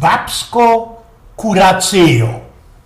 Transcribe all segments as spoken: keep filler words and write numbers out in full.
Babsko kuracyjo.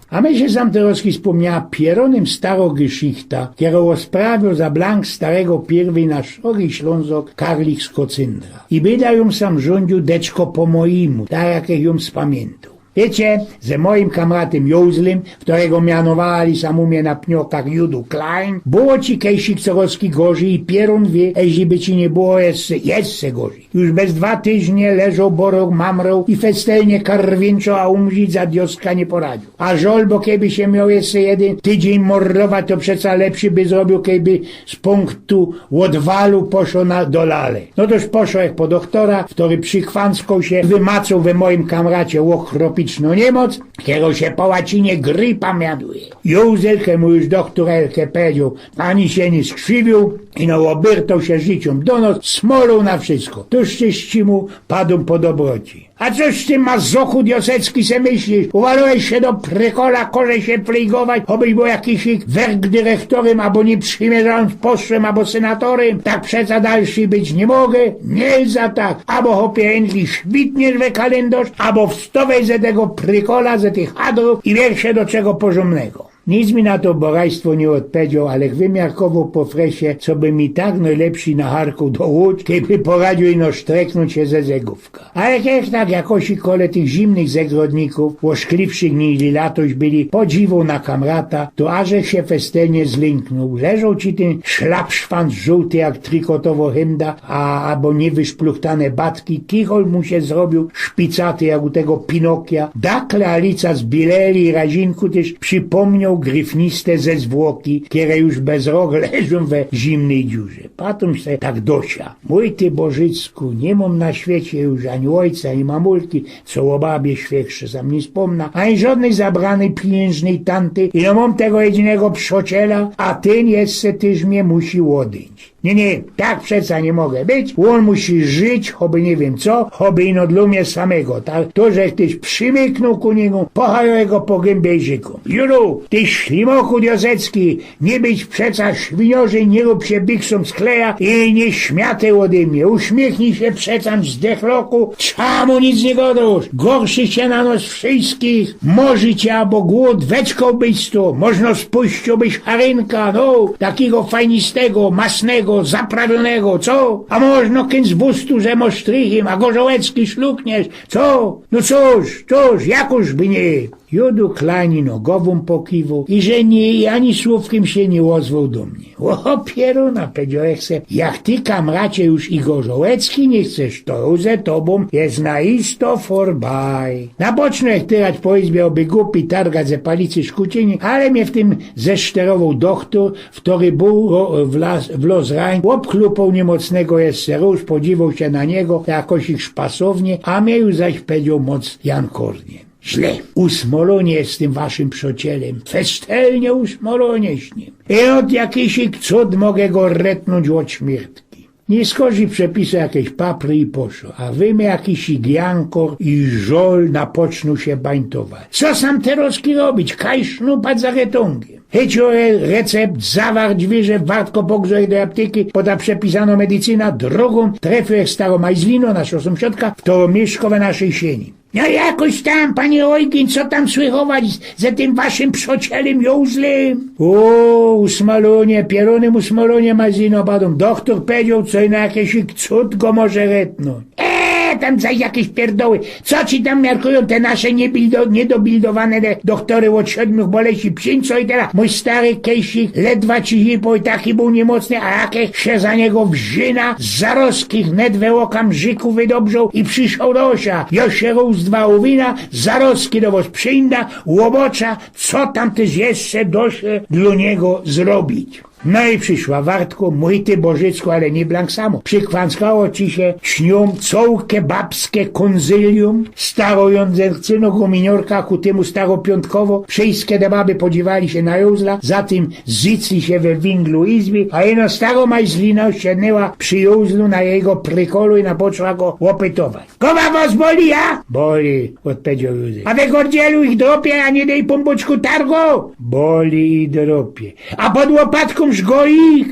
A my sie sam terŏzki spōmniała pierōnym starŏ gyszichta, kerŏ ôsprawioł za blank starego piyrwyj na Szori Ślōnzok karlich z Kocyndra. I byda jōm sam rzōndziōł deczko po mojimu, tak jak jōm spamiyntōm. Wiycie, ze mojim kamratym Jōzlym, ftorego mianowali sam u mie na pniokach Judu Klein, było ci kejsik corŏzki gorzij i pierōn wie, eźli by ci niy było jeszcze, jeszcze gorzij. Już bez dwa tyźnie leżoł, boroł, mamroł i festelnie karwiynczoł, a umrzić za dioska niy poradzioł. A żol, bo keby sie mioł jeszcze jedyn tydziyń mordować, to przeca lepszy by zrobiōł, keby z pōnktu ôdwalu poszoł na, do lale. No toż poszoł jak po dochtora, ftory przikwanskoł sie, wymacoł we mojim kamracie ôchropiczno niymoc, kerŏ sie po łacinie gripa mianuje. Jōzlym mu już dochtor Elke pedzioł, ani sie niy skrziwiył, ino ôbyrtoł sie życiōm do nos, smoloł na wszysko. Tuż ci mu padōm po dobroci. A coś ty, mazochu diosecki, se myślisz? Uwalołeś sie do prykola, koże sie flygować, chobyś bōł jakimś werkdyrechtorym, abo niy przimierzajōnc posłym, abo synatorym, tak przeca dalszyj być niy mogę, niy za tak, abo chopie, ynki świtniesz we kalyndŏrz, abo wstŏwaj ze tego prykola, ze tych hadrōw i bierz sie do czego porzōndnego. Nic mi na to borajstwo niy ôdpedzioł, ale wymiarkowoł po fresie, co by mi tak nojlepszyj nacharkoł do ôcz, kejby poradzioł ino sztreknōńć sie ze zegōwka. Ale kech tak jakoś kole tych zimnych zegrodnikōw, ôszkliwszych niźli latoś byli, podziwoł na kamrata, to ażech sie festelnie zlynknōł. Leżoł ci tyn szlapszwand żōłty jak trikotowŏ hymda, a, abo niywyszpluchtane batki, kichol mu sie zrobiōł szpicaty jak u tego Pinokia. Dakle alica z Bileli i Razinku tyż przipōmnioł gryfniste ze zwłoki, kere już bez rok leżōm we zimnyj dziurze. Patōm se tak do sia. Mōj ty Bożycku, niy mōm na świecie już ani ôjca, ani mamulki, co ô babie świekrze sam niy spōmna, ani żodnyj zabranyj pijyńżnyj tanty, ino mōm tego jedynego przocela, a tyn jeszcze tyż mie musi ôdyńć. Niy, niy, tak przeca niy mogę być. Ôn musi żyć, choby niy wiym co, choby ino dlō mie samego. Tak, to, że tyś przimyknōł ku niymu, pochajōm go po gymbiejżykōm. Judu, ty ślimoku diosecki, niy być przeca świniorzym, niy rōb sie biksōm z kleja i niy śmiatej ôdy mie. Uśmiechnij sie przeca, zdechloku, czamu nic niy godōsz? Gorszysz sie na nos wszyskich. Morzicie abo głōd, weczkołbyś sto, możno spuściłbyś harynka, no, takigo fajnistego, masnego, zaprawiōnego, co? A możno kync wustu, że mosz sztrichym, a gorzołecki szlukniesz, co? No cōż, cōż, jakoż by niy. Judu Klein ino gowōm pokiwoł i że niy, ani słōwkym sie niy ôzwoł do mie. Ô, pierōna, pedzioł ech se, jak ty, kamracie, już i gorzołecki niy chcesz, to ze tobōm je na isto forbaj. Na boczno ech tyrać po izbie, ôby gupi targać ze palicy szkuczyni, ale mie w tym zeszterowoł dochtor, ftory bōł ro-, w las, w los rań, ôbchlupoł niymocnego jeszcze rōz, podziwoł sie na niego, jakoś ich szpasownie, a mie już zaś pedzioł moc jankornie. Źle. Usmolōnie z tym waszym przocylym. Festelnie usmolōnie z nim. I ôd jakisik cud mogę go retnōńć ôd śmiertki. Niy skorzij przepisoł jakeś papry i poszoł, a wy mie jakisik jankor i żol napocznōł sie bańtować. Co sam terŏzki robić? Kaj sznupać za retōngiem. Chyciōł re-, recept, zawarć wyże, wartko pogrzej do aptyki, poda przepisanŏ medycyna, drōgōm trefiōł starŏ Majzlino, nasza sōmsiadka, ftorŏ miyszkŏ we naszyj sieni. No jakoś tam, panie Ojgyn, co tam słychować z, ze tym waszym przocylym Jōzlym? Ô, usmolōnie, pierōnym usmolōnie, Majzlino, badōm. Dochtor pedzioł, co ino jakiś cud go może retnōńć. E, tam zaś jakeś pierdoły. Co ci tam miarkujōm te nasze niebildo-, niydobildowane de-, dochtory ôd siedmiu boleci psiyńco i tela. Mōj stary kejsik ledwa ci zipōł i taki bōł niymocny, a jak ech sie za niego wrzyna, zarozki wnet we ôkamrzyku wydobrzoł i przyszoł do sia. Jŏ sie rōz dwa uwina, zarozki do wŏs przijda, ôbŏcza, co tam tyż jeszcze do sie dlō niego zrobić. No i prziszła wartko, mōj ty Bożycku, ale niy blank samo. Przykwanskało ci sie, śniōm, cołke babske kōnzylium, starŏ Jōnzercyno guminiorka, ku tymu staropiōntkowo, wszyjske te baby podziwali sie na Jōzla, za tym zycli sie we winglu izbie, a ino starŏ Majzlino siednła przi Jōzlu na jego prykolu i napoczła go ôpytować. Gowa wŏs boli, ja? Boli, ôdpedzioł Jōzef. A we gordzielu ich dropie, a niy dej Pōnbōczku targu? Boli i dropie. A pod łopatku żgoi ich?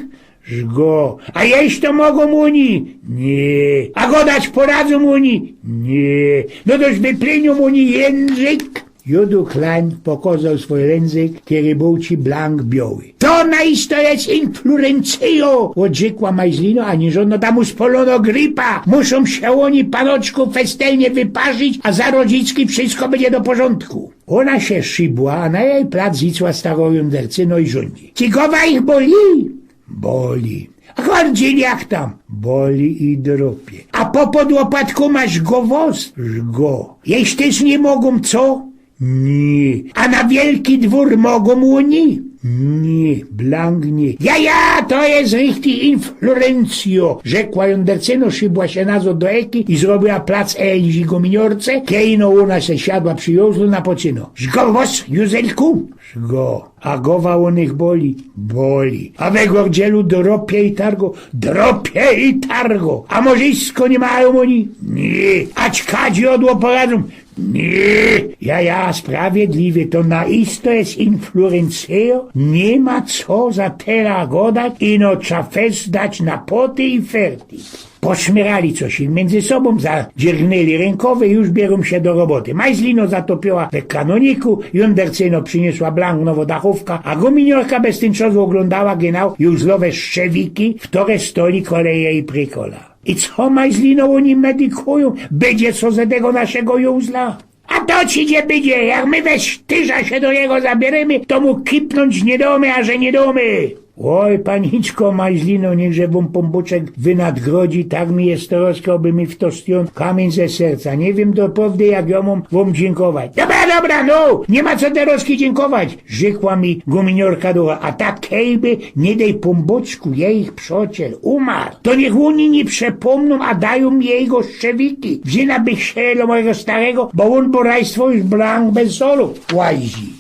Żgo. A jeść to mogōm ôni? Niy. A godać poradzōm ôni? Niy. No to już wyplyniōm ôni jynżyk. Judo Klein pokozoł swōj rynzyk, kery bōł ci blank bioły. To naisto je influencyjo, ôdrzykła Majzlino, a niy żodno tam uspolōno gripa. Muszōm sie ôni, panoczku, festelnie wyparzić, a za rodzicki wszystko bydzie do porzōndku. Ôna sie szibła, a na jej plac zisła staro Jundercyno i rzōndzi. Ci gowa ich boli? Boli. A gardzik jak tam? Boli i dropie. A popod łopatku masz go wos? Żgo. Jeść tyż niy mogōm, co? Niy. A na wielki dwōr mogōm ôni? Niy, blank niy. Ja, ja, to je richtig influencyjo, rzekła Jundercyno, szibła sie nazod do eki i zrobiła plac Elzi guminiorce, kej ino ôna sie siadła przi jōzlu na poczyno. Żgo wos, Józelku? Żgo. A gowa ônych boli? Boli. A we gordzielu dropie i targo? Dropie i targo. A morzysko niy majōm ôni? Niy. A czkadzi ôd łoporadōm? Niy. Ja, ja, sprawiedliwie, to naisto je influencyjo, niy ma co za tela godać, ino trza fest dać na poty i fertik. Poszmyrali coś i miyndzy sobōm zadziergnyli rynkowy i już bierōm sie do roboty. Majzlino zatopiyła we kanōniku, Jundercyno prziniosła blank nowo dachōwka, a guminiorka bez tyn czas ôglōndała genau Józlowe szczewiki, wtore stoli kole jeji prykola. I co, Majzlino, ôni medykujōm? Bydzie co ze tego naszego Józla? A to ci niy bydzie, jak my we sztyrza sie do niego zabierymy, to mu kipnōńć niy dōmy, a że niy dōmy. Oj, paniczko Majzlino, niych że wōm Pōnbōczek wynadgrodzi, tak mi je staroska, ôby mi fto zdjōn kamiyń ze serca. Niy wiym doprawdy, jak jŏ mōm wōm dziynkŏwać. Dobra, dobra, no, niy ma co teroski dziynkŏwać, rzekła mi guminiorka ducha, a tak kejby, niy dej Pōnbōczku, jejich przŏciel umar, to niych ôni niy przepōmnōm, a dajōm mi jego szczewiki. Wziyna bych sie do mojigo starego, bo ôn borajstwo już blank bez solu łazi.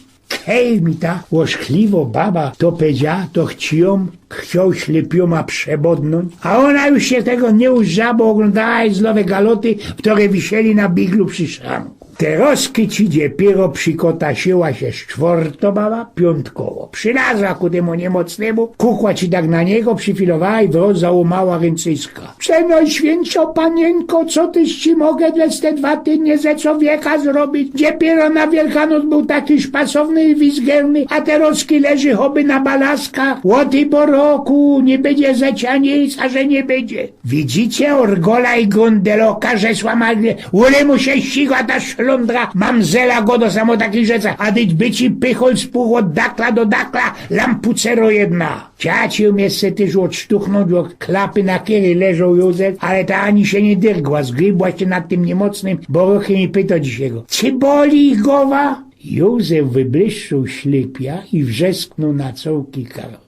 Kej mi ta ôszkliwo baba to powiedziała, to chcioł jōm, chcioł ślepiyōma przebodnōńć, a ôna już sie tego niy uzdrza, bo ôglōndała Józlowe galoty, wtore wisieli na biglu przi szranku. Teroski ci dopiyro przikotasziyła sie sztworto baba, piōntkowo. Przilazła ku tymu niymocnymu, kukła ci tak na niego, przifilowała i wrŏz załōmała ryncyska. Przenojświyntszŏ Paniynko, co tyż ci mogã bez te dwa tydnie ze cowieka zrobić? Dopiyro na Wielkanōc bōł taki szpasowny i wizgerny, a teroski leży choby na balaskach. Ôd i po roku niy bydzie zecia nic, a że niy bydzie. Widzicie, Orgola i Gondeloka, rzesła Majzlino, ôle mu sie ścigŏ ta szlōndra, mamzela godŏ samo takich rzeczach, a dyć by ci pychol spuch ôd dakla do dakla, lampucero jedna. Ciacił mie se tyż ôdsztuchnōńć ôd klapy, na kerej leżoł Józef, ale ta ani sie niy dyrgła, zgribła sie nad tym niymocnym, bo ruchy niy pytŏ dzisiego. Czy boli ich gowa? Józef wyblyszczōł ślepia i wrzesknōł na cołki karabyn.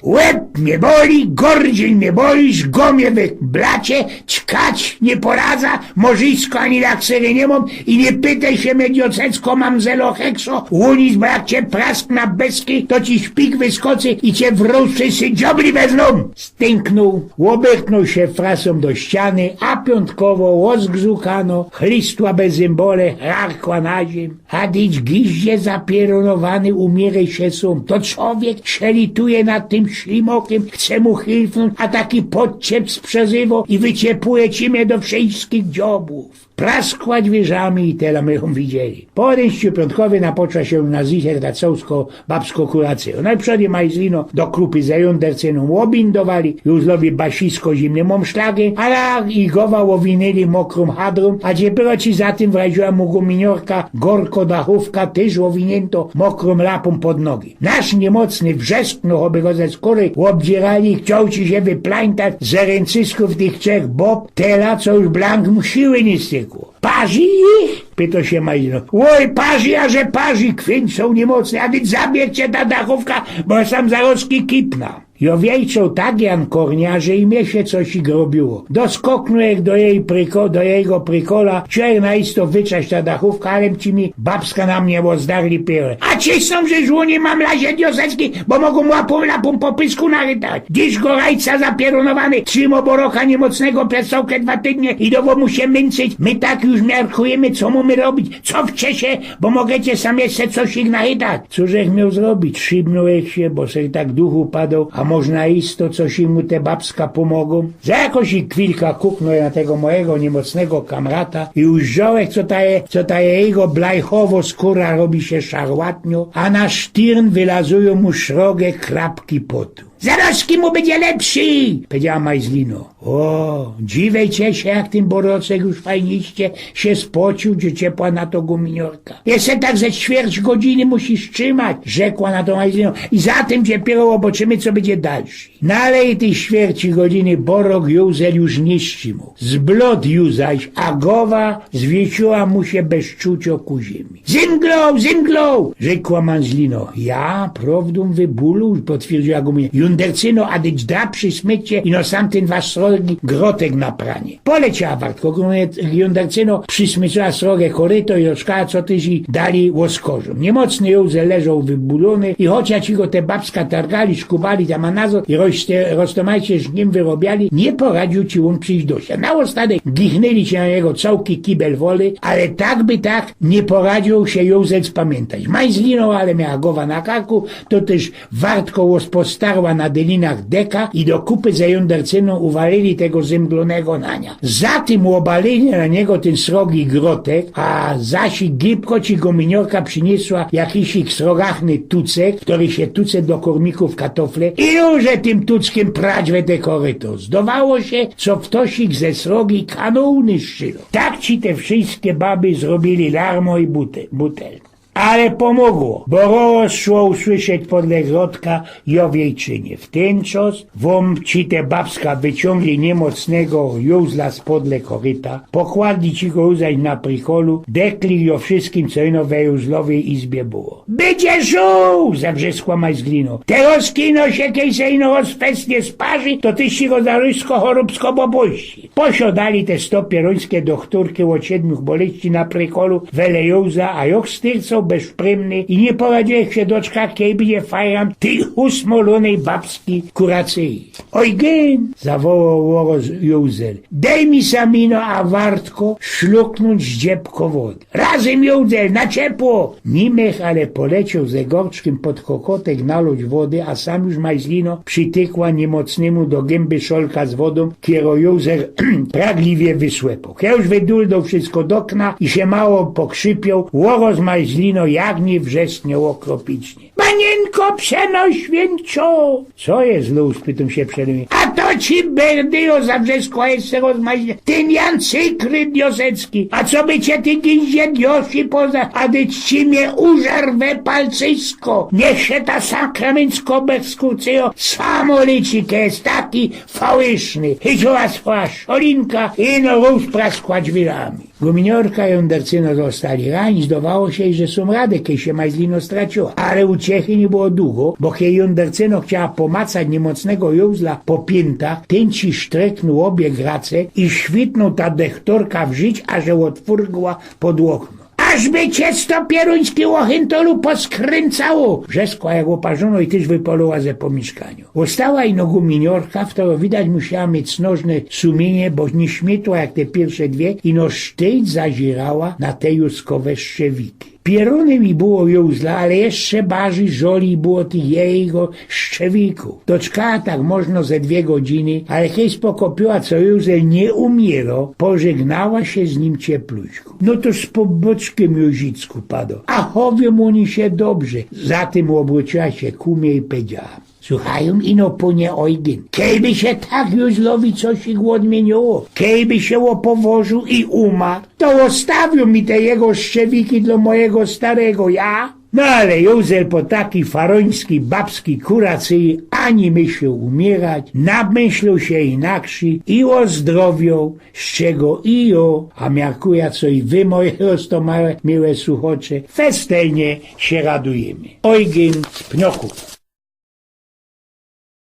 Łeb mie boli, gordziel mie boli, żgo mie wyblacie, ćkać niy poradza, morzysko ani laksery niy mōm i niy pytej sie mie, dziececko, mamzelo hekso, ônić, bo jak cie prasknã bez kij, to ci szpik wyskocy i cie w rōsy dziobli weznōm. Stynknōł, ôbyrknōł sie frasōm do ściany, a piōntkowŏ, ôzgrzukano, chlistła bez zymbole, harkła na ziymiã. A dyć giździe zapierōnowany, umiyrej sie sōm. To cowiek sie lituje nad tym ślimokym, chce mu hilfnōńć, a taki podciep sprzezywŏ i wyciepuje ci mie do wszyjskich dziobłōw. Praskła dwiyrza i tela my jōm widzieli. Po ôdyńściu piōntkowy napoczła sie na zicher ta cołsko babsko kuracyjŏ. Nojprzōd Majzlino do krupy ze Jundercynōm ôbindowali, Józlowi basisko zimnym ômszlagym, a ja i gowa ôwinyli mokrōm hadrōm, a dopiyro ci za tym wraziła mu guminiorka gorko dachōwka, tyż ôwiniynto mokrōm lapōm pod nogi. Nasz niymocny wrzesknōł, choby go ze skōry ôbdzierali, chcioł ci sie wyplańtać ze ryncysków tych trzech bob, tela co już blank mu siły niy stykło. Parzi ich? Pytŏ sie Majzlino. Ôj, parzi, a że parzi, kwincoł niymocny, a dyć zabierzcie ta dachōwka, bo sam zarozki kipnã. Jŏ wiejczoł tak, Jan Kornia, że i mie sie coś i grobiło. Doskoknōł jak do jej pryko-, do jejgo prykola, czuł jak naisto wytrzać ta dachōwka, ale ci mi babska na mie ôzdarli piyrle. A cisnōm, że żłōnie mam lazie diosecki, bo mogōm łapōm lapōm po pysku nachytać. Dysz gorajca zapierōnowany, trzimŏ boroka niymocnego przez cołke dwa tydnie i dowŏ mu sie myncyć. My tak już miarkujymy, co mōmy robić. Cofcie sie, bo mogecie sam jeszcze coś ich nachytać. Cożech mioł zrobić? Szibnōł żech sie, bo żech tak duch upadoł, a Można isto, coś i mu te babska pōmogōm. Za jakoś i chwilka kuknōł na tego mojigo niymocnego kamrata i uzdrzŏłech, co ta je, co ta jego blajchowo skōra robi sie szarłatniŏ, a na sztirn wylazujōm mu srogie krapki potu. „Zarŏzki mu bydzie lepszy!” powiedziała Majzlino. „Ô, dziwejcie sie, jak tyn borocek już fajniście sie spociōł, że ciepła na to guminiorka. Jeszcze tak ze ćwierć godziny musisz trzimać”, rzekła na to Majzlino. „I za tym dopiyro ôboczymy, co bydzie dalszy”. Nalej tyj ćwierci godziny borok Józel już niy strzimōł. Zblŏdł ju zaś, a gowa zwiysiła mu sie bez czuciŏ ku ziymi. „Zymglōł, zymglōł!” rzekła Majzlino. „Ja, prowdōm wy bōlu”, potwierdziła guminiorka. „Jundercyno, a dyć drapszy smycie, ino sam tyn wasz srogi grotek na pranie”. Poleciała wartko, guminiorka przismyciła srogie koryto i doczkała, co tyż i dalij ôskorzōm. Niymocny Józel leżoł wybōlōny i chociŏż go te babska targali, szkubali tam a nazŏd i roz-, roztōmajcie z nim wyrobiali, niy poradziōł sie ôn prziś do sia. Na ôstatku gichnili sie na niego cołki kibel wody, ale tak by tak niy poradziōł sie Józel spamiyntać. Majzlino ale miała gowa na karku, to tyż wartko ôspostarła na dylinach deka i do kupy ze Jundercynōm uwalili tego zymglōnego na niã. Za tym ôbalili na niego tyn srogi grotek, a zaś i gibko ci guminiorka prziniesła jakiś ich srogachny tucek, kery sie tuce do kōrmikōw katofle i już tym tuckym prać we te koryto. Zdowało sie, co ftoś ich ze srogi kanōny strzylŏ. Tak ci te wszyjske baby zrobiyli larmo i bute-, butel. Ale pōmogło, bo rozszło usłyszeć podle grotka i ô wiejczynie. W tyn czas wōm ci te babska wyciōngli niymocnego Józla spodle koryta, pokładli ci go Józla na prikolu, dekli i ô wszyskim, co ino we Józlowyj izbie było. „Bydzie żōł!” zawrzeskła Majzlino. „Terŏzki ino sie, kej se ino rozfestnie sparzi, to tyż ci go zarōzko chorōbsko bobōści”. Posiodali te stopierońske dochtōrki ôd siedmiōch boleści na prikolu wele Józla, a jŏch styrcoł bezprymny i niy poradziłech sie doczkać, kej bydzie fajran tyj usmolōnyj babskij kuracyji. „Ojgyn!” zawołoł ôroz Józel. „Dej mi sam ino, a wartko, szluknōńć dziebko wody. Razym, Józel, na ciepło!” Niy mech ale polecioł ze gorczkym pod kokotek nalŏć wody, a sam już Majzlino przitykła niymocnymu do gymby szolka z wodōm, kerõ Józel pragliwie wysłepŏł. Kej już wyduldoł wszysko do ôkna i sie mało pokrzypioł, ôroz Majzlino jagnie wrzasnioł ôkropiycznie. „Paniynko Przenŏświynczŏ!” „Co je znōw?” spytōm sie przelōmnie. „A to ci, berdyjo”, zawrzeskła jeszcze roz Majzlino, „tyn Jan Cykry Diosecki, a coby cie, ty giździe, diosi poza, a dyć ci mie użar we palcysko. Niych sie ta sakramenckŏ bez skurcyjŏ samo liczy, kej je taki fałyszny. Chyciła swoja szolinka i ino rozpraskła dwiyrami”. Guminiorka i Jundercyno ôstali rani, zdowało sie, że sōm rady, kej sie Majzlino straciła. Ale uciechy niy było dugo, bo kej Jundercyno chciała pōmacać niymocnego Józla po piyntach, tyn ci sztreknōł ôbie grace i świtnōł ta dochtōrka w żyć, a że ôtwōrgła pod ôkno. „Ażby cie, stopieruński ôchyntolu, poskrymcało!” wrzeskła jak ôparzōnŏ i tyż wypalōła ze pōmiyszkaniŏ. Ôstała ino guminiorka, ftorŏ widać musiała mieć snożne sumiynie, bo niy śmiytła jak te piyrwsze dwie, ino sztyjt zazirała na te Józkowe szczewiki. Pierōny i było Józla, ale jeszcze barzij żŏli było tych jego szczewikōw. Doczkała tak możno ze dwie godziny, ale kej spokopiła, co Józel niy umiyrŏ, pożegnała sie z nim ciepluśko. „No to z pōnbōczkym, Józicku”, padŏ. „A chowiyōm ôni sie dobrze”. Za tym ôbrocyła sie ku mie i powiedziała: „Suchajōm ino, pōnie Ojgyn, kejby sie tak Józlowi coś i ôdmiyniło, kejby sie ôpowożōł i umar, to ôstawiōm mi te jego szczewiki dlŏ mojigo starego, ja?” No ale Józel po takij farońskij babskij kuracyji ani myśloł umiyrać, namyśloł sie inakszyj i ôzdrowioł, z czego i jŏ, a miarkujã, co i wy, moje roztōmałe, mile suchocze, festelnie sie radujymy. Ojgyn z Pniokōw.